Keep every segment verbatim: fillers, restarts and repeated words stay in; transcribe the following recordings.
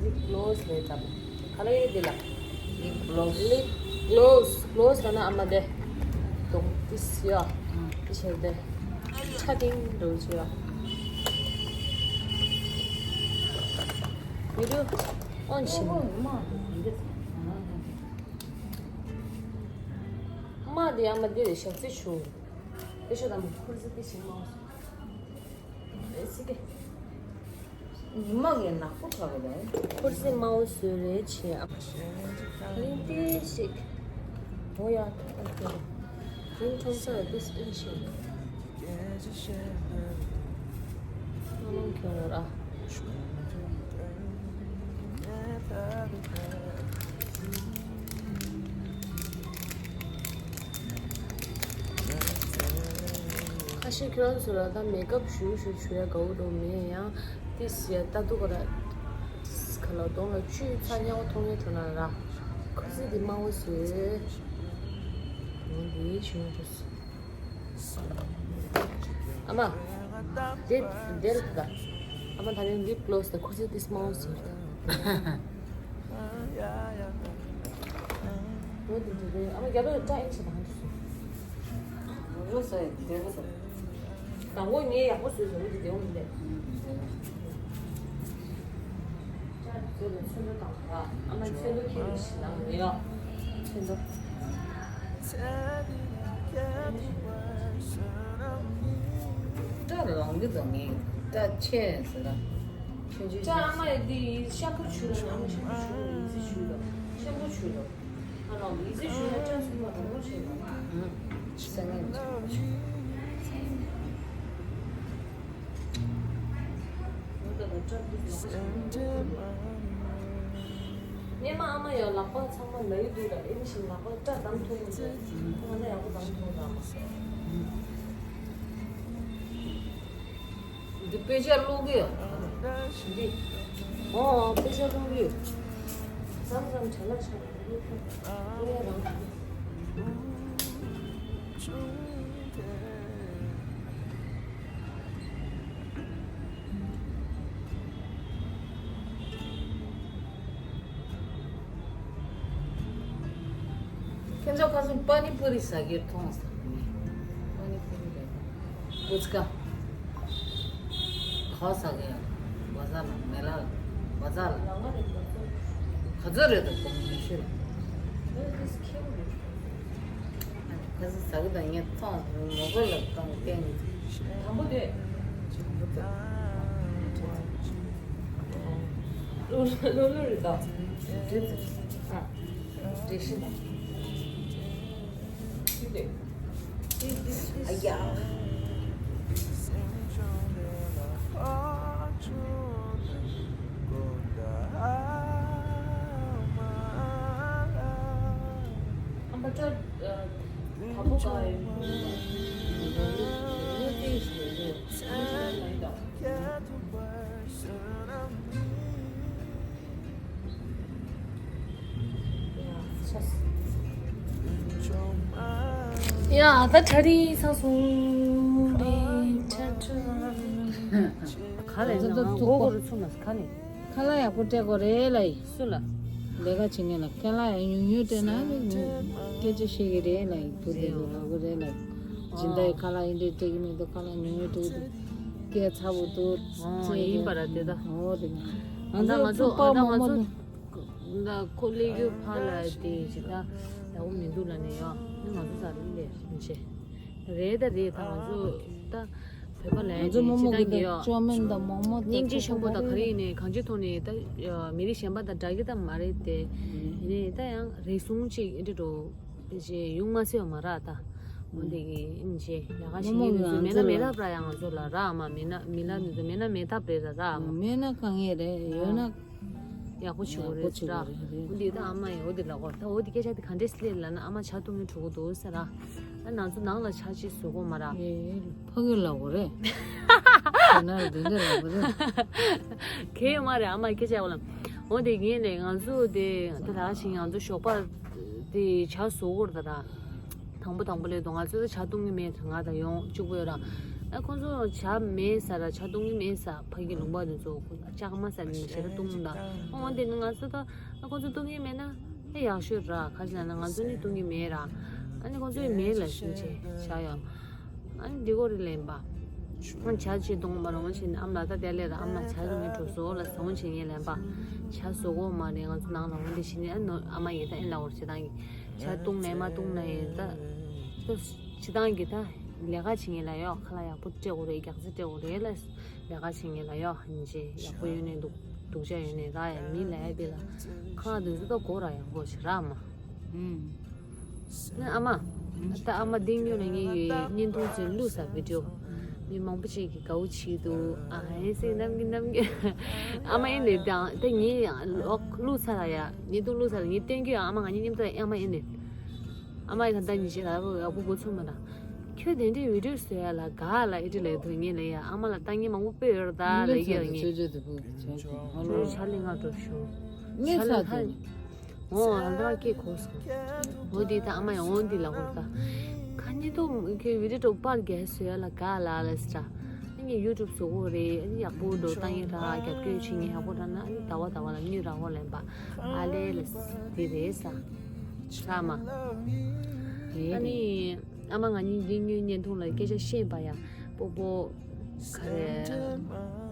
ལིབ་གློ་སི་ལས་འདྲ་པོ། ག་ལ་ཡོད་འདི་ལ། ལིབ་གློ་སི། ལིབ་གློ་སི། གློ་སི་ལ་ན་ཨ་མ་དེ། དོང་ཏིས་ཡ། ཏི་ཆེར་དེ། ཁྲ་ཏིང་འགྲོ་ཆེ་ཡ། ཡོད་རུ། ཨོན་ཤིན། མ་དེ་ཨ་མ་དེ་རེད་ཞག་རྩི་ཆུ། དེ་ཤོད་དམ་ཁུར་ཟི་དེ་ཤིང་མ། ཨེ་སི་ཀེ། ཉི་མ་གི་ནག་པོ་ཆགས་པ་དང་། ཁུར་སེ་དམར་པོ་བཟོས་རེད་བྱས། ཨ་ལིང་ཏི་ཞིག་འོ་ཡ། ཨོ་ཀེ། ལིང་ཁྲོམ་ས་ལ་ཏིས་ཨིན་ཤིང་། སྣ་ལུང་ཁྱོད་ར། ཁ་ཤས་ཁྱོད་རང་ཚོ་ལ་ད་མེ་ཀབ་ཞུ་ཞུ་ཞུ་ཡ་དགའ་བོ་འགྲོ་མེད་ཡང་། ཏི་སི་ཡ་ལྟ་འདུག་ག་ལ། ག་ལ་གདོང་ལ་བཅུད་ཚ་ཉག་མཐོང་ཡ་འགྲོ་ན་ར། ཁུ་ཚི་འདི་དམར་པོ་བཟོས། འོ་འདི་ཞུ་ཡ་འགྲོ་སོང་། ཨ་མ། དེ་དེར་ད། ཨ་མ་ད་རིང་ལིབ་གློ་སི་དང་ཁུ་ཚི་ཏིས་དམར་པོ་བཟོས། འོ་དེ་འདྲ་རེད། ཨ་མ་རྒྱབ་ལ་སྐྲ་ཨེ་ཆེ་དང་དུ་སོང་། འོ་སོ་ཡི་དེ་གོ་སོ། དང་པོ་ངས་ཡག་པོ་བཟོས་སོང་། འོ་དེ་དེ་འོ་ཡིན་པས། སྐྲ་བཟོས་ལ་ཚོན་མདོག་དང་། ཨ་མ་ཚོན་མདོག་ཁྱེད་རང་ཞིག་ལ་ངས་ཡོད། ཚོན་མདོག་སྐྲ་ལོང་གི་འདུག་ངས་སྐྲ་ཆེ་ཟེར་ལ། ཆུང་ཆུང་སྐྲ་ཨ་མ་ཡི་འདི་ཤམ་པུ་བྱུགས་ལ། ཨ་མ་ཤམ་པུ་བྱུགས་ལ། ཡི་ཙི་བྱུགས་ལ། ཤམ་པུ་བྱུགས་ལ། ཨ་ལོ། ཡི་ཙི་བྱུགས་ན་སྐྲ་ཚུན་པ་རོང་རོང་བྱེད་ལ། ཨུ། སེང་ངེ་བྱུགས། སྔོན་མ་ཨ་མ་ཡང་ལག་པ་ཚང་མ་ན་གི་འདུག་ལ། ཨེ་ནི་བཞིན་ལག་པ་སྐྲ་བསྡམས་ཐུབ་མི་འདུག་ང་ད་ཡག་པོ་བསྡམས་ཐུབ་ལ། ཨ་མ། འདི་དཔེ་ཆ་ཀློག་གི་ཡོད། འདི། ཨོ་དཔེ་ཆ་ཀློག་གི་ཡོད། མཚམས་མཚམས་བྲེལ་བ་ཆགས་ཀློག་ཡ་རང་། ཁྱེད་ཚོ་ཁ་སང་པ་ནི་པུ་རི་ཟ་གིར་མཐོང་ས། པ་ནི་པུ་རི་རེད། ཀུ་ཙ་ཀ། ག་ཟ་གི་ཡ། བ་ཟ་ལ་མེ་ལ་ལ། བ་ཟ་ལ། ག་ཚོད་རེད་འདུག་གོང་མི་ཤོད་ལ། ཁ་སང་ཟ་གི་དང་ངས་མཐོང་མོ་གོ་ལ་གཏོང་བསྟན་གི། དང་པོ་དེ། ལོ་ལོ་རེད་ད། འདྲེ་ཨ། འདྲེ་ཤི་ད། ཤི་དེ། ཨ་ཡ། ཨམ་པ་ཏྲ། ཨ། དང་པོ་ག་ཡིན། ངོ་ལྟས་ཤིག་ཡོད་རེད། ཨ་ནི་ཤི་ད་ཡིན་ད། ཡ། ད་གྲ་སྒྲིག་ཚར་སོང་། རེད་ཁྲ་ཁྲ། ག་ལས་ན་ང་མགོ་སྐོར་ཚུགས་མ་ག་ནས། ཁ་ལག་ཡག་པོ་སྤྲད་དགོས་རེད་ལ་ཡིན། སུ་ལ། ལས་ཀ་བྱེད་མཁན་ལ་ཁ་ལག་ཡག་ཉུང་ཉུང་སྤྲད་ན་ནི་སྐད་ཆ་བཤད་ཀྱི་རེད་ལ་ཡིན། བུ་དེ་ཚོ་ལབ་གི་རེད་ལ་ཡིན། སྦྱིན་བདག་ཡིས་ཁ་ལག་ཡིན་འདྲ་སྤྲད་ཀྱི་མི་འདུག་ཁ་ལག་ཉུང་ཉུང་སྤྲད་ཀྱི་འདུག་སྐད་ཚ་པོ་འདུག་ཨོ་ཡིན་པ་ར་དེ་ད། ཨོ་རེད། ང་ཚོ་ཚོད་དཔག་མ་མོ་ནི། ད་ཁོ་སླེབས་རྒྱུ་ཕར་ལ་དེ་ཇི་ལྟར་ཡག་པོ་མི་འདུག་ལ་ནི་ཡ། ང་ཚོ་ས་རུ་ལས་མི་བྱེད། རེད་ད་རེད་ད། ང་ཚོ་ད་བོད་པ་ལ་ང་ཚོ་མོག་མོག་གི་ད་ཅོ་མིན་ད་མོག་མོག་ད་སྙིང་རྗེ་ཆེན་པོ་ད་ག་རེ་ཡིན་ནའི་གང་ཅིའི་ཐོག་ནས་ད་མི་རིགས་གཞན་པ་དང་འདྲ་གི་ད་མ་རེད་དེ། ཡིན་ནའི་ད་ཡང་རེ་ཟུང་ཅིག་ཨེ་འདྲ་འགྲོ་ཅེས་ཡོང་མ་སྲིད་པ་མ་རག་ད། འོ་འདི་གི་ཨིན་ཅེ་ལས་ཀ་བྱེད་མོག་མོག་མཁན་མི་ཚོ་མེད་ན་མེད་ཐབས་ར་ཡ། ང་ཚོ་ལ་རག་མ་མེད་ན་མི་ལ་མི་ཚོ་མེད་ན་མེད་ཐབས་རེད་ད་ར་མ། མེད་ན་གང་ཡས་རེད། ཡོད་ན། ཡག་པོ་བྱེད་དགོས་རེད་ཟེར་ར། འོ་འདི་ད་ཨ་མ་ཡིས་འོ་འདི་ལབ་གོ་ད། འོ་འདི་སྐད་ཆ་འདི་ག་འདྲས་སླེབས་ལབ་ན་ཨ་མ་ཇ་བཏུང་མི་འགྲོ་གི་འདུག་ཟེར་ར། ད་ང་ཚོ་ནང་ལ་ཇ་ཅིག་བཟོ་དགོས་མ་ར། ཨེ། ཕ་གིར་ལབ་དགོས་རེད། དེ་ན་འདི་འདྲ་ལབ་དགོས་རེད། གལ་ཡོད་མ་རེད་ཨ་མ་སྐད་ཆ་ཡག་པོ་ལབ། འོ་འདི་ངས་ནས་ང་ཚོ་འདི་ད་ད་ཕྱིན་ང་ཚོ་ཞོགས་པ་འདི་ཇ་བཟོ་དགོས་རེད་ད་ར། དང་པོ་དང་པོ་ལས་དོ་ང་ཚོ་ད་ཇ་བཏུང་གི་མེད། ང་ད་ཡོང་གཅིག་པོ་ཡོད་ར། ཨ་ཁོང་ཚོ་ཇ་མེད་ས་ར་ཇ་བཏུང་གི་མེད་ས་ཕ་གི་ལུང་པ་དེ་ཚོ་ལྕགས་མ་ཟ་ནས་ཞེ་དྲག་བཏུང་ད། འོ་དེ་ནི་ང་ཚོ་ད་ཨ་ཁོང་ཚོ་བཏུང་གི་མེད་ན་ཨ་ཡག་ཤོས་ར་ཁ་ཅིག་ན་ང་ཚོ་ནི་བཏུང་གི་མེད་ར། ཨ་ནི་ཁོང་ཚོ་ཡི་མེད་ལ་ཞིག་བྱས་ཇ་ཡོ། ཨ་ནི་འདི་གོ་རི་ལེན་པ། ཨ་ཇ་ཆེ་གཏོང་མ་རང་བཞིན་ཨམ་ལ་ད་དེ་ལས་ར་ཨམ་ལ་ཇ་རུ་མི་འགྲོ་བཟོ་ལ་ཟ་འོང་བྱེད་ངེས་ལེན་པ། ཇ་བཟོ་གོ་མ་རེད་ང་ཚོ་ནང་ལ་འོང་དེ་བྱེད་ནས་ཨ་ནོ་ཨ་མ་ཡིན་ད་ཨེ་ལ་འོར་བྱེད་སྟངས་ཀྱི་ཇ་བཏུང་ནས་མ་བཏུང་ན་ཡིན་ད། ད་བྱེད་སྟངས་ཀྱི་ད་ལས་ཀ་བྱེད་ངེས་ལ་ཡོ་ཁ་ལག་ཡག་པོ་སྤྲད་དགོས་རེད་རྒྱག་རྩེ་སྤྲད་དགོས་རེད་ལ་ལས་ཀ་བྱེད་ངེས་ལ་ཡོ་ཡིན་ཅེ་ཡག་པོ་ཡོད་ནས་འདུག་སྡུག་ཅག་ཡོད་ནས་ར་ཡ་མི་ལ་ཡ་དེ་ལ་ཁ་ལག་དེ་ཚོ་ད་གོ་ར་ཡག་པོ་བྱེད་ར་མ། ཨ་མ། ད་ཨ་མ་ལྡིང་ཉོ་ལ་ངས་ཡོད་བརྙན་ཐུང་ཚོས་བླུགས་ས་བི་ཌིའོ། མི་མང་པོ་ཅིག་གིས་དགའ་བོ་བྱེད་འདུག་ཨ་ཧེ་སེ་ནམ་གི་ནམ་གི་ཨ་མ་ཨེ་ནས་དང་ད་ངས་ཡང་ལོག་བླུགས་ཚར་ལ་ཡ་བརྙན་ཐུང་བླུགས་ཚར་ལ་ངས་སྟོན་གི་ཨ་མ་ང་གཉིས་མཉམ་དུ་ཨ་མ་ཨེ་ནས། ཨ་མ་ཡི་ད་ལྟ་ཉི་ཤེས་ལ་ཡག་པོ་འགོ་ཚུགས་མ་ད། ཁྱོད་དེ་འདྲའི་བི་ཌིའོ་བཟོ་ཡ་ལ་དགའ་ལ་ཨེ་འདྲ་ལས་འདུག་ངས་ལ་ཡ་ཨ་མ་ལ་ལྟ་ངན་མང་པོ་སྤེལ་ཡོད་ར་ད་ལ་ཡ་ངས། ཆོས་ཆོས་དེ་བུ་ཆོས་ཆོས་ཧ་ལོ། ཆོས་ཆ་ལི་ང་འགྲོ་ཤོག་ངས་ཚ་དེ། འོ་ཨ་འདྲ་སྐད་གོ་སོང་། འོ་དེ་ད་ཨ་མ་ཡང་འོ་འདི་ལ་གོ་ད། ཁ་ཉིན་ཏོ་ཁྱོད་བི་ཌིའོ་དྲུག་པར་རྒྱལ་བཟོ་ཡ་ལ་དགའ་ལ་ལ་སི་ད། ཨ་ནི་ཡུ་ཊུབ་བཟོ་གོ་རེད་ཨ་ནི་ཡག་པོ་འགྲོ་བཏང་ཡིན་ར་རྒྱབ་སྐྱོར་བྱེད་ངེས་ཡག་པོ་དྲག་ན་ཨ་ནི་ཟླ་བ་ཟླ་བ་ལ་དངུལ་རག་གོ་ལེན་པ་ཨ་ལེ་ལ་སི་དེ་རེད་ས། ས་མ། ཨ་ནི། ཨ་མ་ང་གཉིས་འདི་དངུལ་བརྙན་ཐུང་ལ་སྐད་ཆ་བཤད་པ་ཡ། སྤོ་བོ། ག་རེ།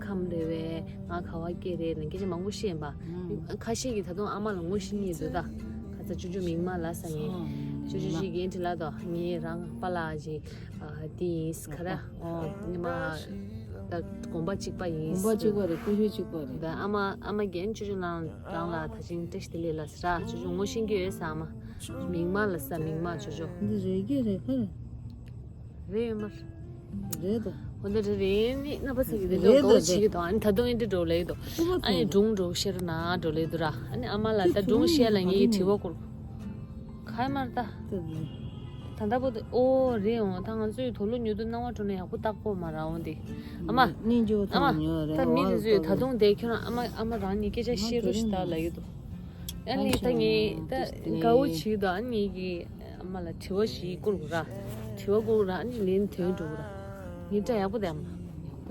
ཁམས་རེ་བས་ང་ག་བ་སྐྱེས་རེད་ནས་སྐད་ཆ་མང་པོ་བཤད་པ། ཁ་ཤས་ཀྱིས་ད་དུང་ཨ་མ་ལ་ངོ་ཤེས་ཉེས་འདུག་ད། ཁ་ཚ་ཅུ་ཅུ་མིག་མ་ལ་ས་ངས། ཅུ་ཅུ་ཞིག་གིས་དྲི་ལ་དོ་ངས་རང་པ་ལགས་ཀྱི། དེ་ཡིན་ག་རེ། ཉི་མ། ད་དགོན་པ་གཅིག་པ་ཡིན། དགོན་པ་གཅིག་པ་རེད་ཀུ་ཤུ་གཅིག་པ་རེད། ད་ཨ་མ་ཨ་མ་རྒན་ཅུ་ཅུ་ལང་རང་ལ་ད་ཅིང་བཀྲ་ཤིས་བདེ་ལེགས་ལ་ཟེར་ཅུ་ཅུ་ངོ་ཤེས་ཀྱི་ཡོད་ས་ཨ་མ། མིག་དམར་ལ་ས་མིག་དམར་ཆོ་ཆོ། འདི་རེད་ཀྱི་རེད་ཁ། རེད་ཡོད་མ་རེད་ད། ཧོ་འདི་རེད་རེད་ནི་ན་པ་ས་གི་དེ་རེད་ལོ་ད་གོ་རེད། ཆི་གི་དང་ཨ་ནི་ད་དུང་ཨེ་འདྲ་འགྲོ་ལེ་དོ། ཨ་ནི་སྒྲུང་འགྲོ་ཤེར་ན་འགྲོ་ལེ་དུ་ར། ཨ་ནི་ཨ་མ་ལ་ད་སྒྲུང་བཤད་ལ་ངའི་དྲི་བ་བསྐུར། ཁ་ཡ་མར་ད། ད་ད་པོ་དེ་ཨོ་རེད་འོང་ད་ང་ཚོའི་དོ་ལོ་ཉོ་དུ་སྣང་བ་འགྲོ་ན་ཡག་པོ་བཏགས་གོ་མ་ར་འོང་དེ། ཨ་མ། ཨ་མ། ད་མི་དེ་ཚོས་ད་དུང་དེ་ཁྱོད་རང་ཨ་མ་ཨ་མ་རང་ཉིད་སྐད་ཆ་བཤད་རོགས་ཞིག་ད་ལ་ཡོད་དོ། ཨ་ནི་ད་ངས་ད་དགའ་བོ་བྱེད་དོ་ཨ་ནི་ངས་ཀྱི་ཨ་མ་ལ་དྲི་བ་ཞིག་བསྐུར་དགོས་ར། དྲི་བ་བསྐུར་ར་ཨ་ནི་ལན་དོན་འགྲོ་གི་ར། ངས་སྐྲ་ཡག་པོ་དེ་ཨ་མ།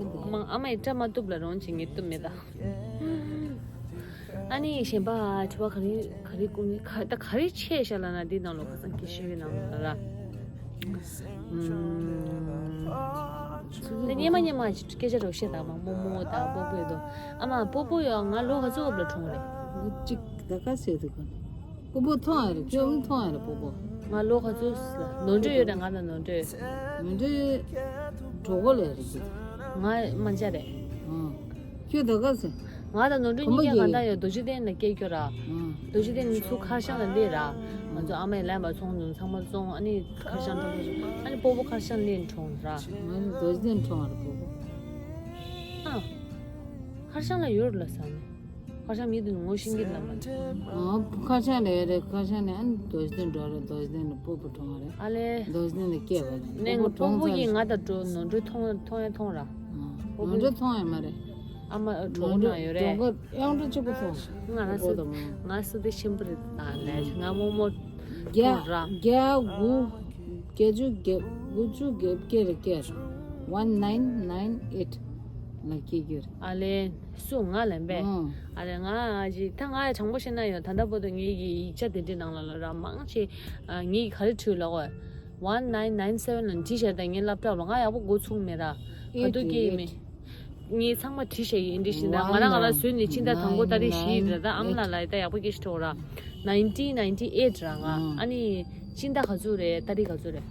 ཨ་མ་ཨ་མ་ཡི་སྐྲ་མ་གཏུབ་ལ་རོང་ཅིག་ངས་གཏུབ་མེད་ད། ཨ་ནི་གཞན་པ་དྲི་བ་ག་རེ་ག་རེ་བསྐུར་ནས་ག་ད་ག་རེ་ཆད་ཤག་ལབ་ན་འདི་ནང་ལོགས་ཁ་སང་སྐད་ཤོད་ཡོད་ནང་ལ་ར། ད་སྙེ་མ་སྙེ་མ་སྐད་ཆ་རོགས་བཤད་དང་མ་རྨོ་མོ་དང་སྤོ་བོ་དང་ཨ་མ་སྤོ་བོ་ཡང་ང་ལོ་ག་ཚོད་འོབ་ལ་གྲོངས་རེད། འདི་གཅིག་ད་ག་ཟེར་དུ་ག་སྤོ་བོ་མཐོང་ཡ་རེད་ཁྱོད་མཐོང་ཡ་རེད་སྤོ་བོ། ང་ལོ་ག་ཚོད་ལ་ནོར་འཁྲུལ་ཡོད་རེད་ང་དང་ནོར་འཁྲུལ། ནོར་འཁྲུལ་གྲོགས་པོ་ལས་རེད་ཀྱི། ང་མ་འཇའ་རེད། ཁྱོད་ད་ག་ཟེར། ང་དང་ནོར་འཁྲུལ་གཉིས་ཀ་གང་ལྟར་ཡོད་རྡོ་རྗེ་གདན་ལ་སྐྱེས་ཀྱོ་ར། རྡོ་རྗེ་གདན་ནི་ཚུར་ཁར་ཤང་ལ་སླེབས་ར། ང་ཚོ་ཨ་མས་ལན་པ་ཚོང་འཛོམས་ཚང་མ་བཙོང་ཨ་ནི་ཁར་ཤང་འགྲོ་དགོས་ཨ་ནི་སྤོ་བོ་ཁར་ཤང་སླེབས་གྲོངས་ར། ང་ནི་རྡོ་རྗེ་གདན་གྲོངས་ར་སྤོ་བོ། ཨ། ཁར་ཤང་ལ་ཡོད་ར་ལ་ས་ནི། ཁར་ཤང་མི་དེ་ངོ་ཤེས་ཀྱི་ལ་མ་རེད། ཨ་ཁར་ཤང་ལ་ཡོད་རེད་ཁར་ཤང་ནས་ཨ་ནི་རྡོ་རྗེ་གདན་འགྲོ་ར་རྡོ་རྗེ་གདན་ལ་སྤོ་བོ་གྲོངས་ར། ཨ་ལེ། རྡོ་རྗེ་གདན་ལ་སྐྱེས་པ་རེད་ནས་སྤོ་བོ་སྤོ་བོ་གྲོངས་ཡིན་ཚར། ང་དང་འགྲོ་ནོར་འཁྲུལ་མཐོང་མཐོང་ཡ་མཐོང་ར། ནོར་འཁྲུལ་མཐོང་ཡ་མ་རེད། ཨ་མ་གྲོགས་ན་ཡོད་རེད། གྲོགས་པོ་གཡང་འགྲོ་གཅིག་པུ་མཐོང་། ང་ང་སུ་ང་སུ་དེ་ཤིན་པོ་རེད་ད་ལས་ང་རྨོ་མོ་བརྒྱ་མཐོང་ར། བརྒྱ་དགུ་བརྒྱད་ཅུ་བརྒྱད་དགུ་བཅུ་བརྒྱད་བརྒྱད་རེ་བརྒྱད། One nine nine eight ལ་སྐྱེས་རྒྱུ་རེད། ཨ་ལེ། སུ་ང་ལན་པས། ཨང་། ཨ་ལེ་ང་ཨ་ཅི་ད་ང་ཡ་དྲང་པོ་བཤད་ན་ཡོད་ད་ལྟ་བར་དུ་ངེད་ཀྱི་ཡིག་ཆ་དེ་འདྲའི་ནང་ལ་ལ་ར་མང་ཆེ་ངེད་ཀྱི་ག་རེ་བྲིས་ལ་གོ One nine nine seven ལ་འབྲི་བྱས་ད་ངའི་སློབ་གྲྭ་ལ་ང་ཡག་པོ་འགོ་ཚུགས་མེད་ར། ག་དུས་སྐྱེས་ཡིན་མེད། ངས་ཚང་མ་བྲིས་བཞག་ཡིན་འདི་བཞིན་ད་ང་རང་ང་རང་བཟོས་ནས་ཕྱི་ཟླ་དང་པོ་ཏ་རིག་བཞི་ཡིན་ད་ད་ཨམ་ལགས་ལ་ད་ཡག་པོ་སྐད་ཆ་ཐོག་ར། Nineteen ninety eight ར་ང་ཨ་ནི་ཕྱི་ཟླ་ག་ཚོད་རེད་ཏ་རིག་ག་ཚོད་རེད།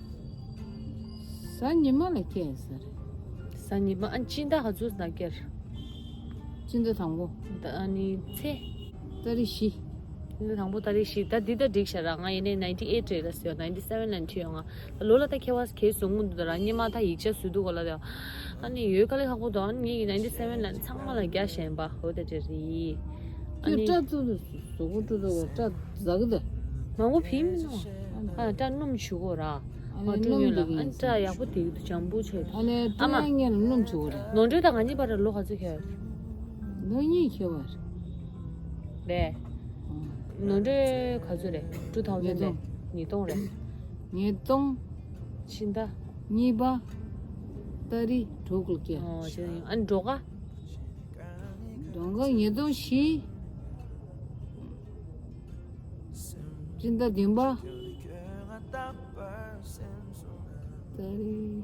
གཟའ་ཉི་མ་ལ་སྐྱེས་ཟེར། གཟའ་ཉི་མ་ཨ་ཕྱི་ཟླ་ག་ཚོད་ན་སྐྱེར། ཕྱི་ཟླ་དང་པོ། ད་ཨ་ནི་ཚེ། ཏ་རིག་བཞི། ཕྱི་ཟླ་དང་པོ་ཏ་རིག་བཞི་ད་འདི་ད་འགྲིག་ཤག་ར་ང་ཡིན་ནའི་ninety eight རེད་ལ་ཟེར་ninety seven ལ་འཁྲིད་ཡོང་ང་། ལོ་ལ་ད་ཁྱེད་བ་གས་བཟོ་ངུ་འདུག་ད་ར་སྙེ་མ་ད་ཡིག་ཆ་བཟོས་འདུག་ག་ལ་ད། ཨ་ནི་ཡོད་དཀའ་ལས་ཁག་པོ་འདུག་ཨ་ནི་ངེད་ཀྱི་ninety seven ལ་ཚང་མ་ལ་རྒྱ་ཞན་པ་འོ་དེ་འདྲ་རེད། ཨ་ཁྱོད་ནི་སྐྲ་བཙུགས་ནས་བཟོ་གོ་སྤྲོ་བཙུགས་པ་སྐྲ་ཟག་གི་ད། མང་པོ་བིམ་མི་ནོ། ཨ་སྐྲ་སྣུམ་བྱུག་གོ་ར། ཨ་ནི་ཨ་སྣུམ་སྤྲོ་ཉོ་ལ་ཨ་ནི་སྐྲ་ཡག་པོ་དེ་འཇམ་པོ་ཆེ། ཨ་ནི་སྤྲོ་ཨ་མ། ཡ་ངན་ལ་སྣུམ་བྱུག་གོ་ར། ནོར་འཁྲུལ་དང་ང་གཉིས་བར་ལ་ལོ་ག་ཚོད་ཁྱད་པར། ལོ་གཉིས་ཁྱད་པར། རེད། ནོར་འཁྲུལ་ག་ཚོད་རེད། two thousand རེད། ཉིས་སྟོང་རེད། ཉིས་སྟོང་། ཕྱི་ཟླ། གཉིས་པ། ཏ་རིག་དྲུག་ལ་སྐྱེས། ཨོ་བྱས་ན་ཡང་། ཨ་ནི་སྒྲོལ་དཀར། སྒྲོལ་དཀར་ཉིས་སྟོང་བཞི། སྤྱི་ཟླ་བདུན་པ། ཏ་རིག་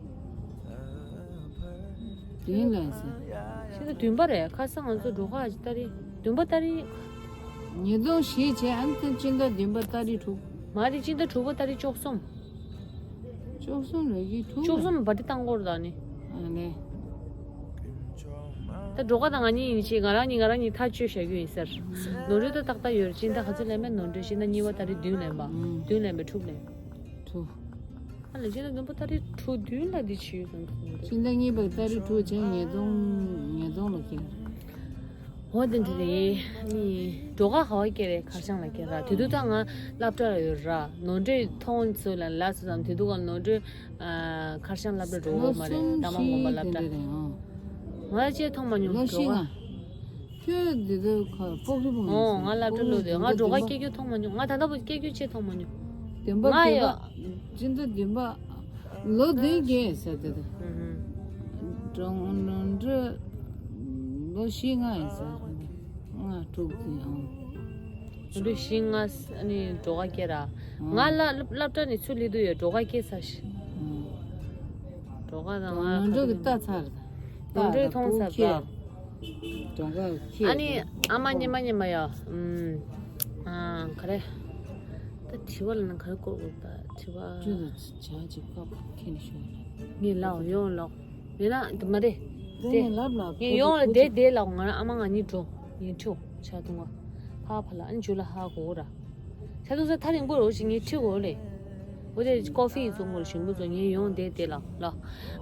བདུན་ལ་ཟེར། ཕྱི་ཟླ་བདུན་པ་རེད། ཁ་སང་ང་ཚོ་འགྲོ་ཁ་ཏ་རིག་བདུན་པ་ཏ་རིག་ཉིས་སྟོང་བཞི་བྱས། ཨ་ནི་ཕྱི་ཟླ་བདུན་པ་ཏ་རིག་དྲུག་མ་རེད། སྤྱི་ཟླ་དྲུག་པ་ཏ་རིག་བཅུ་གསུམ། བཅུ་གསུམ་ལ་ཡི་དྲུག་བཅུ་གསུམ་པར་ཊི་བཏང་གོ་ར་ད་ནི། ཨ་ནི། ད་འགྲོ་ཁ་དང་ང་གཉིས་ཡིན་ཞེས་ང་རང་གཉིས་ང་རང་གཉིས་ཐག་གཅོད་བྱ་རྒྱུ་ཡིན་ཟེར། ནོར་འཁྲུལ་ད་ཏག་ཏག་ཡོད་རེད། སྤྱི་ཟླ་ག་ཚོད་ལེན་པས། ནོར་འཁྲུལ་སྤྱི་ཟླ་གཉིས་པ་ཏ་རིག་བདུན་ལེན་པ། ཨུམ། བདུན་ལེན་པས་དྲུག་ལེན། དྲུག་ཨ་ལ་སྤྱི་ཟླ་བདུན་པ་ཏ་རིག་དྲུག་བདུན་ལ་འདི་བྱས་ཡོད་ཙང་། སྤྱི་ཟླ་གཉིས་པ་ཏ་རིག་དྲུག་བྱས། ཉིས་སྟོང་ཉིས་སྟོང་ལ་སྐྱེས། འོ་དེ་འདྲ་རེད། ཨ་ནི་འགྲོ་ཁ་ག་བ་སྐྱེས་རེད། ཁར་ཤང་ལ་སྐྱེས་ར། དེ་དུས་ད་ང་སློབ་གྲྭ་ལ་ཡོད་ར། ནོར་འཁྲུལ་མཐོང་ཚོད་ལ་ལ་སོ་ཙམ། དེ་དུས་ཀ་ནོར་འཁྲུལ་ཨ་ཁར་ཤང་སློབ་གྲྭ་འགྲོ་གོ་མ་རེད། ལོ་གསུམ་ཏ་མ་དགོན་པ་སློབ་གྲྭ། བཞི་དེ་འདྲ་རེད། ཨང་། ང་ཅིག་མཐོང་མ་མྱོང་། ལོ་བཞི། འགྲོ་ང་ཁ། ཁྱོད་འདི་དུས་ཁ་སྤོག་རི་བུང་། ཨོ་ང་སློབ་གྲྭ་སློབ་དུས་ང་འགྲོ་ཁ་སྐྱེ་རྒྱུ་མཐོང་མ་མྱོང་། ང་ད་ལྟ་བུ་སྐྱེ་རྒྱུ་ཅིག་མཐོང་མ་མྱོང་། བདུན་པ་ང་དེ་ཡོད། ག་སྤྱི་ཟླ་བདུན་པ། ལོ་བདུན་བརྒྱད་ཟེར་དེ་དུས། ཨུ་ཧུ། ཀྲོང་ནོར་འཁྲུལ་ལོ་བཞི་ལྔ་ཡིན་ཟེར། ལྔ་དྲུག་ཙམ་ཨང་། ནོར་འཁྲུལ་བཞི་ལྔ། ཨ་ནི་འགྲོ་ཁ་སྐྱེས་ར། ང་སློབ་སློབ་གྲྭ་ནས་ཚུར་སླེབས་དུས་ཡོད། འགྲོ་ཁ་སྐྱེས་ཚར་ཤག་འགྲོ་ཁ་དང་ང་ནོར་འཁྲུལ་གྱི་ལྟ་ཚར། ནོར་འཁྲུལ་མཐོང་ཚར་ད། གྲོང་ཁྱེར། ཨ་ནི་ཨ་མ་སྙེ་མ་སྙེ་མ་ཡ། ཨ་ག་རེ། ད་དྲི་བ་ལ་ན་ག་རེ་བཀོད་དགོས། ད་དྲི་བ། ཁྱོད་ལ་བྱ་ཅིག་བཀའ་ཁྱེད་ནས་ཤོད། ངས་ལབ་ཡོང་ལབ། མེད་ན་དེ་མ་རེད། དེ་ངས་ལབ་ལ་ངས་ཡོང་ལ་བསྡད་བསྡད་ལབ། ང་རང་ཨ་མ་ང་གཉིས་འགྲོ། ངས་ཁྲིད་ཆ་འཐུང་བ། ཕ་ཕ་ལ་ཨ་ནི་ཇུ་ལ་ཧ་གོ་ར། ཆ་འཐུང་ས་ཐག་རིང་པོ་རོ་ཞིག་ངས་ཁྲིད་གོ་ལེ། འོ་དེ་ཀོ་ཧྥི་བཙོང་གོ་ཞིམ་པོ་བཙོང་། ངས་ཡོང་བསྡད་བསྡད་ལབ་ལ།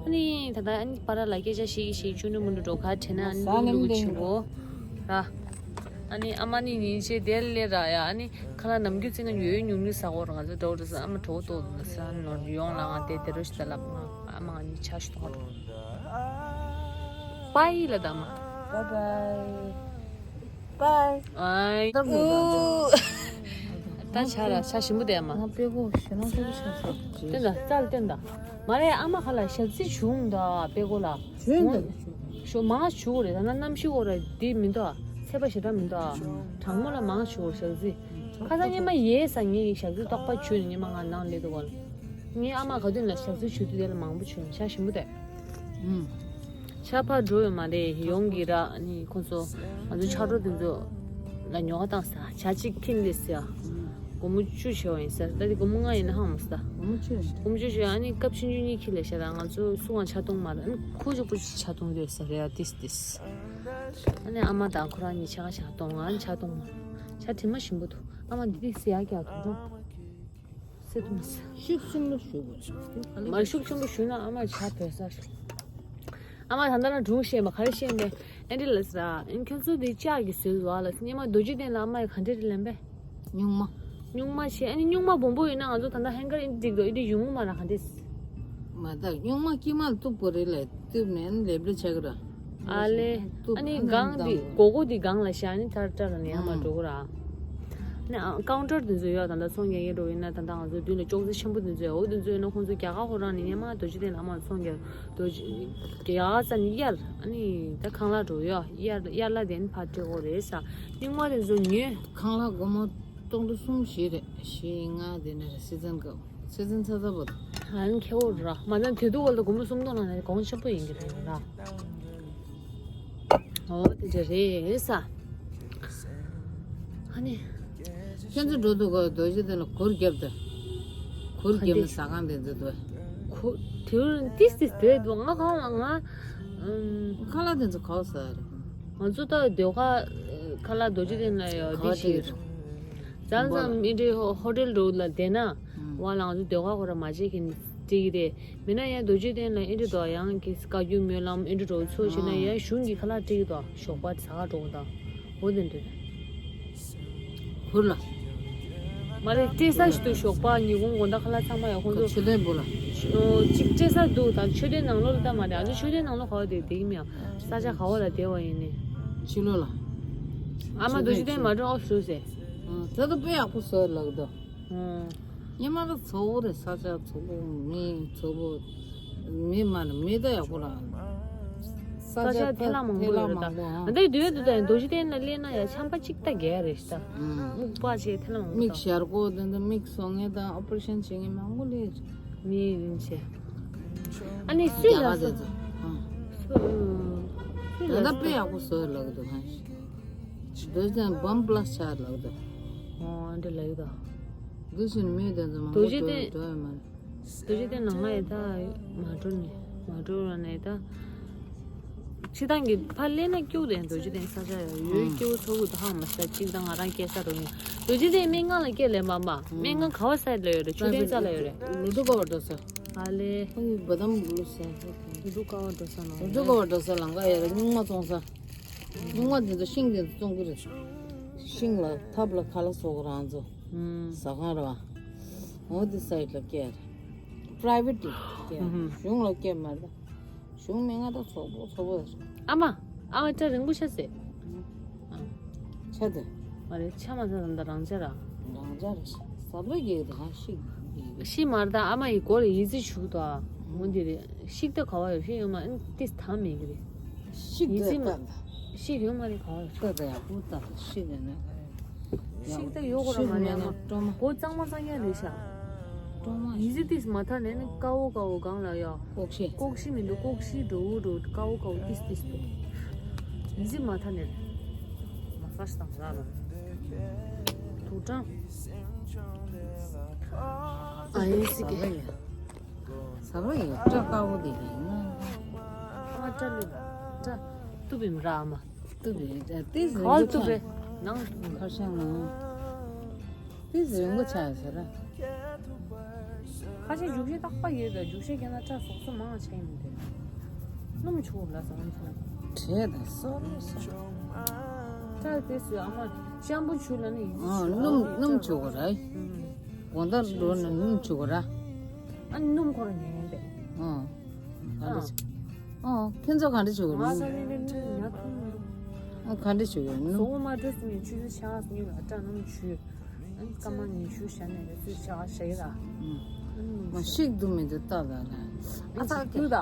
ཨ་ནི་ད་ལྟ་ཨ་ནི་པ་ར་ལ་སྐད་ཆ་བཤད་ཀྱི་བཤད་ཀྱི་ཆུ་ནུ་མུ་ནུ་འགྲོ་ག་དྲན་ན་ཨ་ནི་ལུག་ལུག་ཆེན་པོ་ར། ཨ་ནི་ཨ་མ་ནི་ཉིན་ཤས་དེར་སླེབས་ར་ཡ། ཨ་ནི་ཁ་ལག་ནམ་རྒྱུན་བཙལ་ན་ཡོད་ཡོད་ཉུང་ཉུང་ཟ་གོ་ར། ང་ཚོ་འགྲོ་འགྲོ་ས་ཨ་མ་གྲོགས་ཏོ་ན་ས་ནོར་ཡོང་ལ་ང་དེ་དེ་རོ་ཞིག་ད་ལབ། ང་ཨ་མ་ང་གཉིས་ཆ་ཞིག་གཏོང་བ་འགྲོ། པའི་ལ་ད་མ། Bye bye. Bye. ཨའི། ད་ཆ་ར་ཆ་ཞིམ་པོ་དེ་ཨ་མ། ང་དཔེ་གོ་ཞེ་ན་ཆོག་ཆ་ས་ཅི། སྟོན་ད་རྩལ་སྟོན་ད། མ་རེད། ཨ་མ་ཁ་ལ་ཞག་རྩི་བྱུང་ད་དཔེ་གོ་ལ། བྱུང་ད། ཞོ་མང་བྱུང་རེད། ད་ན་གནམ་གཤིས་གོ་ར་འདི་མི་འདུག་ཚད་པ་ཞེ་དྲག་མི་འདུག་གྲང་མོ་ལ་མང་བྱུང་ཞག་རྩི། ཁ་སང་ཉི་མ་ཡས་ས་ངས་ཞག་རྩི་ཏོག་པ་བྱུང་ནས་ཉི་མ་ང་ནང་སླེབས་འདུག་གོ་ལ། ངའི་ཨ་མ་ག་དུས་ན་ཞག་རྩི་བྱུང་དུས་དེ་ལ་མང་པོ་བྱུང་ཤ་ཞིམ་པོ་དེ། ཨུམ། ཤ་ཕར་འགྲོ་ཡོད་མ་རེད། ཡོང་གི་ར། ནི་ཁོང་ཚོ་ང་ཚོ་ཆག་གྲོགས་དེ་ཚོ་ལ་ཉོ་བ་བཏང་ས་ཇ་གཅིག་ཁྱིམ་ལས་ཟེར། སྒོར་མོ་བཅུ་བྱས་པ་ཡིན་ཟེར། ད་དེ་སྒོར་མོ་ལྔ་ཡིན་ན་ཧང་མ་ཟེར། སྒོར་མོ་བཅུ་ཡིན། སྒོར་མོ་བཅུ་བྱས། ཨ་ནི་སྐབས་ཆུང་ཆུང་གཉིས་ཁྱི་ལས་ཤ་ད་ང་ཚོ་སུ་ང་ཆ་གཏོང་མ་རེད། ཨ་ནི་ཁོ་ཅོ་པོ་ཆ་གཏོང་རེད་ཟེར་རེད། ཨ་ཏིས་ཏིས། ཨ་ནི་ཨ་མ་དང་ཁོ་རང་གཉིས་ཆ་ག་ཆ་གཏོང་། ང་ཆ་གཏོང་མ། ཆ་དྲི་མ་ཞིམ་པོ་འདུག་ཨ་མ་འདི་ཏིས་ཟེར་ཡ་རྒྱག་ཐུབ་འགྲོ། སེ་དུ་མི་སེ། ཤུགས་ཆེན་པོ་ཞུ་དགོས། མ་ཤུགས་ཆེན་པོ་ཞུ་ན་ཨ་མ་ཇ་བོད་ས་ཞུ། ཨ་མ་ད་ལྟ་ན་སྒྲུང་བཤད་མ་ག་རེ་བཤད་མེད། ཨེ་འདྲ་ལ་ཟེར། ཨ་ཁྱོད་ཚོ་འདི་ལྕགས་ཀྱི་བཟོས་འདུག་ཨ་ལ་ཟེར། སྙེ་མ་རྡོ་རྗེ་གདན་ལ་ཨ་མ་ཡི་ག་འདྲ་རེ་ལེན་པས། སྨྱུག་མ། སྨྱུག་མ་བྱས། ཨ་ནི་སྨྱུག་མ་སྦོམ་པོ་ཡིན་ན་ང་ཚོ་ད་ལྟ་ཧེང་གར་ཨེ་འདྲ་འགྲིག་འདུག་ཨེ་འདྲ་ཡུ་མུ་མ་ར་ག་འདྲས། མ་ད་སྨྱུག་མ་དཀྱིལ་མ་ལ་གཏུབ་དགོས་རེད་ལ། གཏུབ་ནས་ཨ་ནི་ལེབ་ལེ་ཆགས་ཀྱི་ར། ཨ་ལེ། གཏུབ་ཨ་ནི་ཨ་ནི་སྒང་འདི་བསྡམས་སྒོར་སྒོར་འདི་སྒང་ལ་བཞག་ཨ་ནི་ཐར་ཐར་ནས་ཡར་མར་ཨང་འགྲོ་གི་ར། ནི་ཨ་ཀའུན་ཊར་དེ་ཚོ་ཡོད། ད་ལྟ་ཚོང་རྒྱག་མཁན་འགྲོ་ཡིན་ན་ད་ལྟ་ང་ཚོ་མདུན་ལ་ཅོག་ཙེ་ཆེན་པོ་དེ་ཚོ་ཡོད། འོ་དེ་ཚོ་ཡོད་ན་ཁོང་ཚོ་རྒྱ་གར་ཁོ་རང་ནས་སྙེ་མ་རྡོ་རྗེ་གདན་ལ་ཨ་མ་ཚོང་རྒྱག་རྡོ་རྗེ་རྒྱ་གར་ས་ནས་གཡར་ཨ་ནི་ད་ཁང་གླ་འགྲོ་ཡོད། གཡར་གཡར་གླ་དེ་ནི་ཕར་སྤྲད་དགོས་རེད་ས། སྨྱུག་མ་དེ་ཚོ་ཉོས། ཁང་གླ་སྒོར་མོ་སྟོང་ཕྲག་གསུམ་བཞི་རེད། བཞི་ལྔ་དེ་ནས་རེད། སི་ཛན་སྐབས། སེ་ཙིན་ཚ་ཚ་བོ། ཨ་ནི་ཁེ་བོ་ར། མ་ན་དེ་དུ་བ་ལ་སྒོར་མོ་སུམ་སྟོང་ལ་ན་གོང་ཆེན་པོ་ཡིན་གྱི་རེད་ར། ཨོ་དེ་འདྲ་རེད་ས། ཨ་ནི། ཁྱེད་ཚོ་འགྲོ་འདུག་ག་རྡོ་རྗེ་གདན་ལ་གུར་བརྒྱབ་དང་། གུར་བརྒྱབ་ནས་ཟ་ཁང་དེ་ཚོ་འདུག་ག་གུར་དེ་ཏིས་ཏིས་དེ་འདུག་ང་གང་ལ་ང་། ཁ་ལག་དེ་ཚོ་ག་པར་ཟ་རེད། ང་ཚོ་ད་ཟློས་གར་ཁ་ལག་རྡོ་རྗེ་གདན་ལ་ཡོད་དེ་ཞིག་མཚམས་མཚམས་ཨིན་འདྲའི་ཧོ་ཧོ་ཊེལ་འགྲོ་ལ་བསྡད་ན། ཨང་། བ་ལང་ཚོ་ཟློས་གར་ཁོ་ར་མ་བྱེད་མཁན་སྤྲད་ཀྱི་རེད། མིན་ན་ཡང་རྡོ་རྗེ་གདན་ལ་ཨིན་འདྲའི་དོ་ཡང་གི་བཀའ་བརྒྱུད་སྨོན་ལམ་ཨིན་འདྲ་འགྲོ་ཚོ་བྱེད་ན་ཨང་། ཡང་གཞུང་གི་ཁ་ལག་སྤྲད་ཀྱི་དོ་ཞོགས་པ་ཟ་ག་འགྲོ་དང་། འོ་དེ་འདྲ། གུར་ལ། མ་རེད་སྤྲད་ས་ཞིག་ཏུ་ཞོགས་པ་ཉིན་གུང་དགོང་དག་ཁ་ལག་ཚང་མ་ཡང་ཁོང་ཚོ། མཆོད་རྟེན་སྦུག་ལ། ཨོ་གཅིག་སྤྲད་ས་འདུག་ད་མཆོད་རྟེན་ནང་ལོགས་ལ་ལྟ་མ་རེད། ཨ་ནི་མཆོད་རྟེན་ནང་ལོགས་ག་བ་དེ་བསྡད་ཀྱི་མེད་ཨ། ས་ཆ་ག་བ་ལ་བསྡད་པ་ཡིན་ནི། ཕྱི་ལོགས་ལ། ཨ་མ་རྡོ་རྗེ་གདན་མ་འགྲོ་ཨོ་ཞུ་ཟེར། ཨ་ད་ལྟ་དཔེ་ཡག་པོ་བཟོས་ལགས་འདུག་ཨ། ཉི་མ་ལ་ཚོ་བོ་རེད། ས་ཆ་ཚོ་བོ་མི་ཚོ་བོ། མི་མ་ནི་མི་ད་ཡག་པོ་ར། ས་ཆ་ཐལ་མང་པོ་ཡོད་རེད་ད། ང་ད་དུས་དུས་ད་རྡོ་རྗེ་གདན་ན་སླེབས་ན་ཡ་ཆམ་པ་གཅིག་ད་རྒྱག་རེད་ཤི་ད། སྨུག་པ་ཆེ་ཐལ་མང་པོ་མིག་ཞར་གོ་དེ་འདི་མིག་བཟོ་མཁན་དང་ཨོ་པ་རེ་ཤན་བྱེད་མཁན་མང་པོ་སླེབས་རེད། མི་ཡིན་ཆེ། ཨ་ནི་སུས་ལ་སོ། སུ། སུས་ད་ལ་ད་དཔེ་ཡག་པོ་བཟོས་ལབ་འདུག་ཧ། རྡོ་རྗེ་གདན་བམ་པ་ལ་ཆགས་ལབ་འདུག་ཨོ་འདི་ལ་ཡོད་ད། འདི་བཞིན་མི་དེ་ཚོ་མང་པོ་རྡོ་རྗེ་གདན་འགྲོ་ཡོད་མ་རེད། རྡོ་རྗེ་གདན་ནང་ལ་ཡི་ད་མ་འགྲོ་ནས་མ་འགྲོ་ར་ནས་ད། ཕྱི་ཐང་གི་ཕར་སླེབས་ན་སྐྱུག་དེ་རྡོ་རྗེ་གདན་ས་ཆ་ཡོད་ཡོད་སྐྱུག་ཚོ་གུ་ད་ཧ་མ་ས་གཅིག་ད་ང་རང་སྐད་ཆ་རུ་ཡིན། རྡོ་རྗེ་གདན་སྨན་ཁང་ལ་སྐད་ལས་མ་མ་སྨན་ཁང་ག་བ་སའི་ལ་ཡོད་རེད། ཆུ་ཐེན་ས་ལ་ཡོད་རེད། ལུ་ཏུ་ཀ་བ་འགྲོ་ས། ཨ་ལེ། ཁོང་གི་བ་དམ་ལུ་ས། ལུ་ཏུ་ཀ་བ་འགྲོ་ས་ནང་ལུ་ཏུ་ཀ་བ་འགྲོ་ས་ལང་ཀ་ཡོད་རེད། སྨྱུག་མ་བཙོང་ས། སྨྱུག་མ་དེ་ཚོ་ཤིང་དེ་ཚོ་བཙོང་གི་རེད། ཤིང་ལ་ཐབ་ལ་ཁ་ལག་བཟོ་གི་རང་ཚོ། ཟ་ཁང་རེད་བ། འོ་དེ་སའི་ལ་སྐྱེལ་རེད། པ་རའི་ཝེ་ཊི་སྐྱེལ་རེད། གཞུང་ལ་སྐྱེལ་མ་རེད། གཞུང་མི་ང་ད་ཚོགས་པོ་ཚོགས་པོ་རེད། ཨ་མ། ཨ་མ་སྐྲ་རིང་པོ་ཤ་ཟེ། ཆ་དེ། མ་རེད་ཆ་མ་ཟ་ད་རང་ཆ་ར། རང་ཆ་རེད། ཟབ་ལ་རྒྱས་རེད་ཧ་ཤིག་རྒྱས་རེད། ཤི་མ་རེད་ད་ཨ་མ་ཡི་སྐོར་ཡི་ཙི་ཞུ་དོ་ཨ། འོ་འདི་རེད། ཤིག་ད་ག་བ་ཡོད་ཤི་ཡོད་མ་ཨ་ཏི་ཐ་མེད་གི་རེད། ཤིག་ཡི་ཙི་མ། ཤིག་ཡོད་མ་རེད་ག་བ་ཡོད། ད་ད་ཡག་པོ་ད་ཤིག་ཡོད་ན་ག་རེད། ཤིག་ད་ཡོད་གོ་ར་མ་རེད་ཨ་མ། སྤྲོ་མ། གོ་གཙང་མ་གཙང་ཡ་རེད་ཤ། སྤྲོ་མ། ཡི་ཙི་ཏིས་མ་ཐར་ནས་ནི་དཀའ་བོ་དཀའ་བོ་གང་ལ་ཡ། ལྐོག་ཤི། ལྐོག་ཤི་མི་འདུག་ལྐོག་ཤི་འགྲོ་འུ་འགྲོ་དཀའ་བོ་དཀའ་བོ་ཏིས་ཏིས་འདུག་ཡི་ཙི་མ་ཐར་ནས་རེད། མ་ས་ཤི་དང་ར་ལ། དུག་སྦྲང་། ཨ་ཡིན་སི་ཀེ། ཟ་བ་ཡོད་སྐྲ་དཀར་པོ་དེ་ཡིན། ཨ་སྐྲ་ལུས་སྐྲ་གཏུབ་ཡིན་ར་ཨ་མ། གཏུབ་ཡིན་ཏེ་ག་བ་གཏུབ་རེད་ནང་། ཁར་ཤང་ནང་། ཏེ་རིང་པོ་ཆགས་ཟེར་ར། ཁ་ཤས་རྒྱུག་ཤེས་རྟག་པ་ཡོད་པས་རྒྱུག་ཤེས་ཀྱང་ན་སྐྲ་ཟོག་སོ་མང་ཆགས་ཡིན་མི་འདུག་སྣུམ་བྱུག་ལ་ཟ་འོང་ཆུ་ན། བྲེད་དང་སོ་རུ་སོ། སྐྲ་དེ་སུས་ཨ་མ་ཤམ་པུ་བྱུག་ལ་ནི་ཡིན། ཨ་སྣུམ་སྣུམ་བྱུག་གོ་ར། དགོང་དག་འགྲོ་ནས་སྣུམ་བྱུག་གོ་ར། ཨ་ནི་སྣུམ་ཁོ་རང་ཉན་ཡིན་པས། ཨ། ག་འདྲ་བྱུག་ཨ་ཁྱེད་ཚོ་ག་འདྲ་བྱུག་གོ་ང་ནི། ས་ནི་ནི་ནི་ཉ་ཐུང་མི་འདུག་ཨ་ག་འདྲ་བྱུག་གོ་ནི། ཟོག་མ་འགྲོ་སི་ནི་ཆུ་ཚོད་ཆ་སི་ནི་ལ་སྐྲ་སྣུམ་བྱུག་ཨ་ནི་སྐར་མ་ཉི་ཤུ་ཞག་ནས་ཚུར་ཆ་ཞེ་ལ། ཨ་ནི་མ་ཤིག་འདུག་མི་འདུག་ལྟ་ལ་ལ། ཨ་ཨ་ཙག་ཙག་སྐྱུག་ད།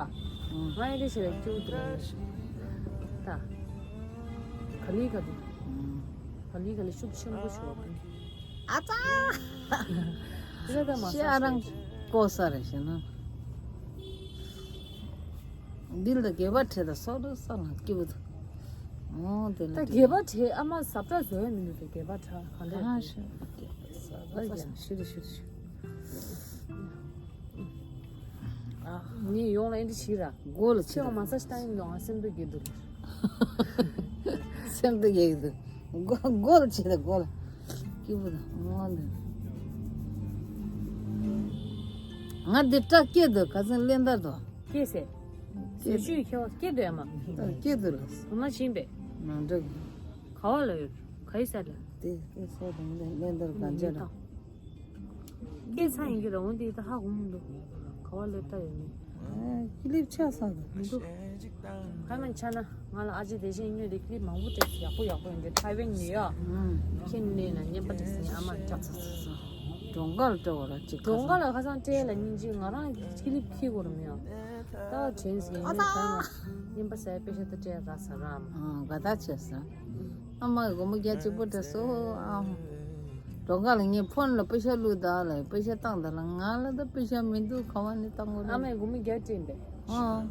ང་ཡི་རེ་ཞེ་ལ་སྐྱུག་དེ་རེད། ད། ག་ལི་ག་ལི། ག་ལི་ག་ལི་ཤུགས་ཆེན་པོ་ཞོག་ཨ་ཙག་ཤ་རང་ལྐོག་ས་རེད་ཤེ་ན། འདི་ལ་སྒལ་པ་བྲེ་ད་སོ་རུ་སོ་ལ་སྐྱུག་ད། ཨོ་དེ་ལ་ད་སྒལ་པ་བྲེ་ཨ་མ་ཟབ་ཏྲ་བཟོ་ཡ་མི་འདུག་དེ་སྒལ་པ་བྲེ་ག་འདྲ་ཨ་ཤི་ཤི་རི་ཤི་རི་ཤི། ངས་ཡོང་ལ་ཨེ་འདྲ་བྱིས་ར། མགོ་ལ་ཆེ་བ་མ་ས་ཤི་ཏང་ཡིན་ཡོང་ཨ་སེམས་སྡུག་གི་འདུག་སེམས་སྡུག་གི་འདུག་མགོ་མགོ་ལ་ཆེ་ད་མགོ་ལ། སྐྱིད་པོ་དང་ངོ་འདི། ང་འདི་སྐྲ་སྐྱེས་འདུག་ག་ཚོད་ལེན་ད་དོ། སྐྱེས་སེ། ཟས་བཅུད་ཁྱེར་བ་སྐྱེས་འདུག་ཨ་མ། སྐྱེས་འདུག་ལ། དུ་མ་བྱིན་པས། ནང་འདྲ། ག་བ་ལ་ཡོད། ག་ཡི་ས་ལ། དེ་སྐྱེས་སོ་དང་ལེན་ལེན་ད་ག་འཇལ་ད། སྐྱེས་ཚ་ཡིན་གྱི་ར་འོན་ཏེ་ད་ཧ་གོ་མི་འདུག་ག་བ་ལེབ་ད་ཡོད་ནི། ཨ་ཀི་ལིབ་ཆགས་སོང་། མི་འདུག་ཁ་མ་ཆ་ན་ང་ལ་ཨ་ཅེ་དེ་བཞིན་སྨྱོས་ཏེ་ཀི་ལིབ་མང་པོ་སྤྲད་ཡག་པོ་ཡག་པོ་ཡོད་འདི་ཐའེ་ཝན་ནས་ཡོད། ཁྱེད་ནས་ན་བརྙན་པ་སྤྲད་ནས་ཨ་མ་ཅག་ཚ་ཚ་ཚ། གྲོང་ཁ་ལ་སྤྲད་བ་ར་ཅིག་གྲོང་ཁ་ལ་ཁ་སང་སྤྲད་ལ་སྙིང་རྗེ་ང་རང་ཀི་ལིབ་ཁྱི་གོ་ར་མི་ཡོང་། ད་དྲན་སི་ཡིན་ཨ་ནི་ད་ཁ་ན་བརྙན་པ་ཟེར་དཔེ་ཤ་ད་སྤྲད་ར་ས་ར་མ། ཨ་ག་ད་བྱས་ས། ཨ་མ་གི་སྒོར་མོ་བརྒྱ་གཅིག་པོ་སྤྲད་སོ་ཨ། གྲོང་ཁ་ལ་ངས་ཕོན་ལ་པེ་ཤ་བླུགས་ད་ལ་པེ་ཤ་བཏང་ད་ལ་ང་ལ་ད་པེ་ཤ་མི་འདུག་ག་བ་ནས་བཏང་དགོས་རེད། ཨ་མས་སྒོར་མོ་བརྒྱ་སྤྲད་པས། ཨ།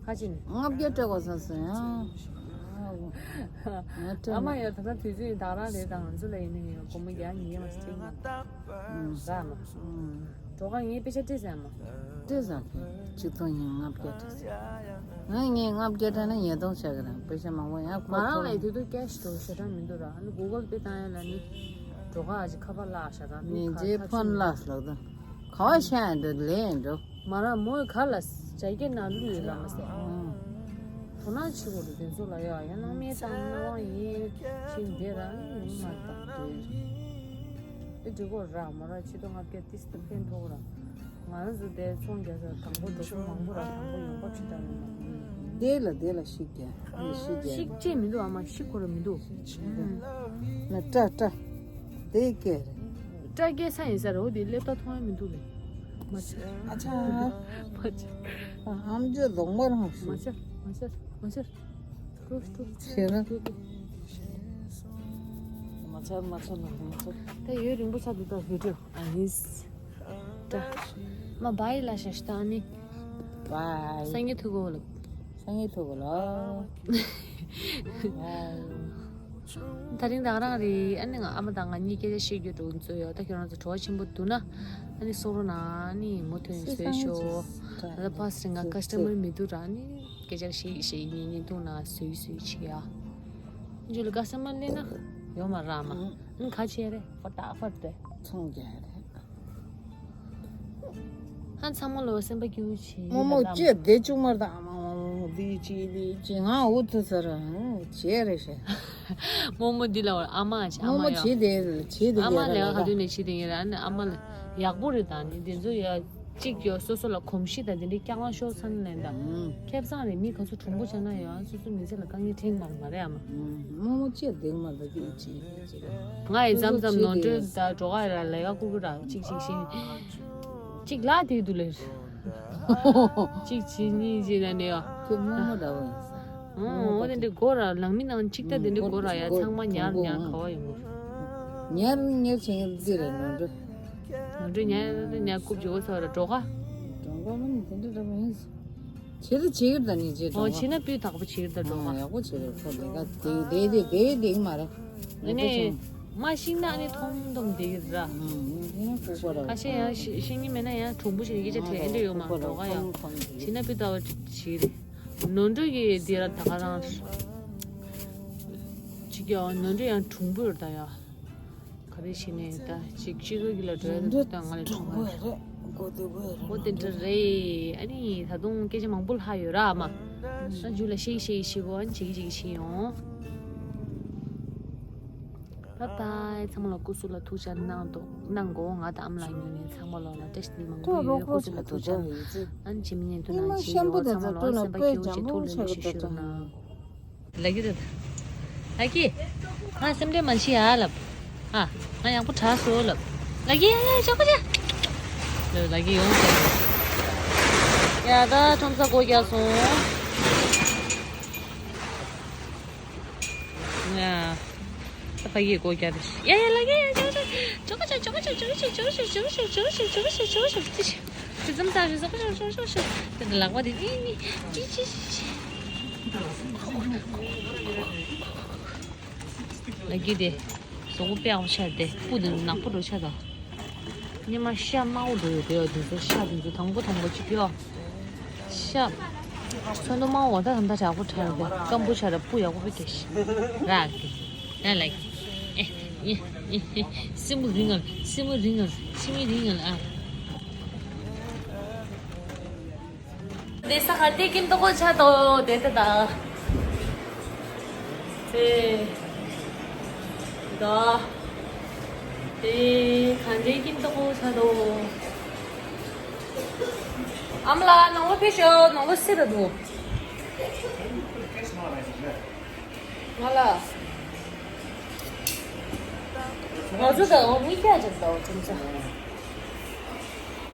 ཁ་ཅིག་ནས། ལྔ་བརྒྱ་སྤྲད་དགོས་ས་སོ་ཡང་། ང་སྤྲད་ཨ་མ་ཡོད་ད་ལྟ་དུས་ཚོད་ད་རང་རེད་དང་ང་ཚོ་ལ་ཡིན་ནའི་ཡོད་སྒོར་མོ་བརྒྱ་ཉིས་མ་སྤྲད་ཡིན། ཟ་མ། གྲོགས་ངས་པེ་ཤ་སྤྲད་ཟེར་མ། སྤྲད་ཟེར་གི་ཆིག་སྟོང་ཉིས་ལྔ་བརྒྱ་སྤྲད་ཟེར། ང་ངས་ལྔ་བརྒྱ་སྤྲད་ན་ཉིས་སྟོང་ཆགས་ཀྱི་རེད་པེ་ཤ་མང་པོ་ཡང་ཁོ་ང་རང་ལ་ཡི་དུས་དུ་ཀེ་ཤི་དུ་ཞེ་དྲག་མི་འདུག་ར་ཨ་ནི་གུ་གལ་པེ་བཏང་ཡ་ལ་ནི། གྲོགས་ཨ་ཅེ་ཁ་པར་བརླག་ཤག་ར་ནི་ཉིན་རྗེས་ཕོན་བརླག་ལབ་དང་ག་བ་ཤ་ཡང་འདུག་ལེན་འགྲོ། མ་ར་མོའི་ག་ལ་བྱ་སྐྱེ་ན་ལུས་ཡོད་ལ་མ་ཟད། དོ་སྣང་བྱེད་དགོས་རེད་དེ་ཚོ་ལ་ཡ་ཡང་སྣང་མེད་བཏང་སྣང་བ་ཡིན་ཞེས་འདི་རང་ཡིན་མ་བཏང་དེ། ཨེ་འགྲིག་གོ་ར་མོ་ར་ཆུ་ཚོད་ལྔ་བརྒྱ་ཏིས་ཏི་ཕན་ཐོགས་ར། ང་རང་ཚོ་དེ་ཚོང་རྒྱག་ས་དང་པོ་འགྲོ་སོང་མང་པོ་ར་དང་པོ་ཡོང་འབབ་ཞིག་བཏང་ཡོང་མ། དེ་ལ་དེ་ལ་ཤིག་རྒྱག་ཨེ་ཤིག་རྒྱག་ཤིག་ཅེས་མི་འདུག་ཨ་མ་ཤིག་གོ་ར་མི་འདུག་ན་སྐྲ་སྐྲ། དེ་སྐད་རེད། སྐྲ་སྐྱེ་ས་ཡིན་ས་རེད་འོ་དེ་སླེབས་ད་མཐོང་ཡ་མི་འདུག་ལེ། མ་ཆར། ཨ་ཆ། མ་ཆར། ཨམ་ཅོག་གདོང་པ་རང་ཞིག་མ་ཆར། མ་ཆར། མ་ཆར། ཏོ་ཏོ། ཆེ་ན། མ་ཆར། མ་ཆར། མ་ཆར། ད་ཡུན་རིང་པོ་ཆགས་འདུག་ད་བི་ཌི་ཡོ། ཨ་ཡིས། ད། མ་བྷའི་ལ་ཤ་ཤ་ད་ཨ་ནི། བྷའི། སང་ཉིན་ཐུག་གོ་ལབ། སང་ཉིན་ཐུག་གོ་ལ། བྷའི། ད་རིང་ད་རང་རེད། ཨ་ནི་ང་ཨ་མ་དང་ང་གཉིས་སྐད་ཆ་བཤད་རྒྱུ་འགྲོ་འཚོལ་ཡོད། ད་ཁྱོད་རང་ཚོ་བྲོ་བ་ཆེན་པོ་འདུག་ན། ཨ་ནི་གསུང་རོགས་གནང་། ཨ་ནི་མུ་མཐུད་ནས་བཟོས་ཤོག་ད་ལྟ་ཕར་སི་ཊི་ང་ཀ་སི་ཊ་མར་མི་འདུག་ར། ཨ་ནི་སྐད་ཆ་བཤད་བཤད་ཉན་ཉན་འདུག་ན་བཟོས་བཟོས་བྱེད་ཡ། འཇུ་ལ་ཀ་སི་ཊ་མར་སླེབས་ན་ཡོང་མ་རག་མ། ཨ་ནི་ག་བྱེད་རེད། ཧྥ་ཏག་ཧྥ་ཏག་ཚོང་རྒྱག་རེད། ཧ། ཚང་མ་ལོ་སེམས་པ་སྐྱིད་པོ་བྱེད། རྨོ་མོ་ལ་ལ་ལྕེ་བདེ་བཅུག་མར་དང་། ཨ་མ་མོ་མོ་འདི་ཅི་འདི་ཅི་ང་འུ་ཐུག་ཚར། བྱས་རེད་ཤག་རྨོ་མོ་འདི་ལ་བར་ཨ་མ་ཅི། ཨ་རྨོ་མོ་མ་ཡ། བྱེད་དེ་བྱེད་དེ་ཨ་མ་ལས་ཀ་ག་དུས་ནས་བྱེད་དེ་ཡིན་ར། ཨ་ནི་ཨ་མ་ལ་ཡག་པོ་རེད། ད་ནི་འདི་ཚོ་ཡ་གཅིག་ཡོད། སོ་སོ་ལ་གོམས་གཤིས་དང་དེ་འདྲའི་སྐྱག་ལང་ཤོར་ཚར་ན་ལན་དང་། ཁེ་བཟང་རེད། མི་ག་ཚོད་གྲུང་པོ་བྱས་ན་ཡང་སོ་སོ་མི་ཚེ་ལ་དཀའ་ངལ་འཕྲད་མ་མ་རེད། ཨ་མ། རྨོ་མོ་ལྕེ་བདེ་མར་དང་འདི་ཅི། ང་ཡི་མཚམས་མཚམས་ནོར་འཁྲུལ་དང་གྲོགས་ཨ་ར་ལས་ཀ་བསྐུར་གི་ར། གཅིག་གཅིག་བཞིན་གཅིག་ལ་དེ་དུ་ལེར། གཅིག་བྱེད་གཉིས་བྱེད་ན་ནི་ཡ། ཁྱོད་རྨོ་མོ་འདྲ་བོ་ཡིན་ས། ཨོ་དེ་འདྲའི་སྒོ་ར་ལང་མི་ནང་གཅིག་ལྟ་དེ་འདྲའི་སྒོ་ར་ཡ། ཚང་མ་ཉར་ཉར་ག་བ་ཡོང་གི་ཉར་ཉར་བྱེད་མཁན་འདི་རེད། ནོར་འཁྲུལ། ནོར་འཁྲུལ་ཉར་ཉར་རྐུབ་ཀྱི་འོ་ཚ་བ་ར་གྲོགས་ཨ། གྲོགས་པ་མ་ནི་དེ་འདྲ་འདྲ་བོ་ཡིན་ས། བྱེད་དུ་བྱེད་ཀྱི་ད་ནི་བྱེད་ཨོ་གྲོགས་བྱེད་ན་སྤུས་དག་པོ་བྱེད་ཀྱི་ད་གྲོགས་ཨ། ཡག་པོ་བྱེད་རེད། ཁོ་ལས་ཀ་དེ་དེ་དེ་དེ་དེ་མ་རེད། ཨ་ནི་མ་ཤེས་ན་ཨ་ནི་ཐོམ་ཐོམ་བསྡད་ཀྱི་ར། ཁ་ཤས་ཡང་ཤེས་ཤེས་ཀྱི་མེད་ན་ཡང་གྲུང་པོ་ཞིག་ཡིན་གྱི་ཆ་དྲན་འདྲ་ཡོད་མ་གྲོགས་ཨ། ཡང་བྱེད་ན་སྤུས་དག་པོ་བྱེད་རེད། ནོར་འཁྲུལ་གྱི་དེ་ར་ད་ག་རང་ཅིག་ཡང་ནོར་འཁྲུལ་ཡང་གྲུང་པོ་ཡོད་ད་ཡ། ག་རེ་བྱས་ནས་ད་ཅིག་སྤྱི་ཚོགས་ཀྱི་ལ་འགྲོ་ཡ་ད་ང་ལ་གྲུང་པོ་ཡོད། འོ་དེ་འདྲ་རེད། ཨ་ནི་ད་དུང་སྐད་ཆ་མང་པོ་ལྷག་ཡོད་ར། ཨ་མ་ཨ་འཇུ་ལ་ཤེས་ཤེས་ཤེས་གོ། ཨ་ནི་བྱེད་ཀྱི་བྱེད་ཀྱི་ཤེས་ཡོང་། བྷའི་བྷའི། ཚང་མ་ལ་སྐུ་གཟུགས་ལ་ཐུགས་ཅག་གནང་འདུག་གནང་དགོས། ང་དང་ཨ་མ་ལགས་ཉོས་ནས་ཚང་མ་ལོ་ལ་བཀྲ་ཤིས་བདེ་ལེགས་མང་པོ་ཡོད། སྐུ་གཟུགས་ལ་ཐུགས་ཅག་ཨ་ནི་ཇི་མི་ཉན་དུ་ནང་བཞིན་ཡོད། ཚང་མ་ལོ་སེམས་པ་སྐྱིད་པོ་བྱེད། ཐུགས་ལ་ལ་ཤིག་ཤིག་ཤིག་རུ་ན། ལ་ཀི་ད་ལ་ཀི། ང་སེམས་ཁྲལ་མ་བྱེད་ཡ་ལབ། ཨ། ང་ཡག་པོ་དྲག་སོང་ལབ། ལ་ཀི་ཡ་ཡ་ཞོག་པོ་བྱ། ལ་ཀི་ཡོང་སོང་། ཡ་ད་ཁྲོམ་ས་སྒོ་རྒྱག་སོང་། ང་། ད་ཕ་གིའི་སྒོ་རྒྱག་རེད། ཡ་ཡ་ལ་ཀི་ཡ་ཞོག་པོ་བྱ། ཞོག་པོ་བྱ། ཞོག་པོ་བྱ། ཞོག་པོ་བྱ། དེ་ཙམ་ཙམ་ཞིག་ཞོག་པོ་བྱ། ཞོག་པོ་བྱ། དེ་ལག་པ་དེ་ནི་ནི་ཅི་ཅི་ཅི། ལ་ཀི་དེ། གཟུགས་པོ་དཔེ་ཡག་པོ་ཆགས་ཏེ་སྤུ་དེ་ནག་པོ་འགྲོ་ཆགས་དང་། སྙེ་མ་ཤ་དམར་པོ་འགྲོ་ཡོད་དེ། ཡོད་དེ་ཚོ་ཤ་དེ་ཚོ་དང་པོ་དང་པོ་གཅིག་ཡོད། ཤ། ཚོན་མདོག་དམར་པོ་ད་ད་ལྟ་དྲག་པོ་དྲག་རེད་དེ། སྐམ་པོ་ཆགས་རེད། སྤུ་ཡག་པོ་དཔེ་སྐྱེས་ཤག་ར་གི། ཡ་ལ་ཀི། ཨེ་ཨེ་ཨེ་ཨེ། སེན་མོ་རིང་ངར། སེན་མོ་རིང་ངར། ཕྱི་མིག་རིང་ངར་ཨ། དེ་ས་ག་དེ་ཀིན་ཏོ་གོ་ཆ་དོ་དེ་ད་ད། དེ་ད། དེ་ག་དེ་ཀིན་ཏོ་གོ་ཆ་དོ། ཨ་མ་ལགས་ནང་ལོགས་ཕེབས་ཤོག་ནང་ལོགས་སེ་ར་འདུག་ང་ལ། ང་ཚོ་ད་འོ་མི་སྐྱ་ཅིག་ད་འོ་ཁྱིམ་ཚང་།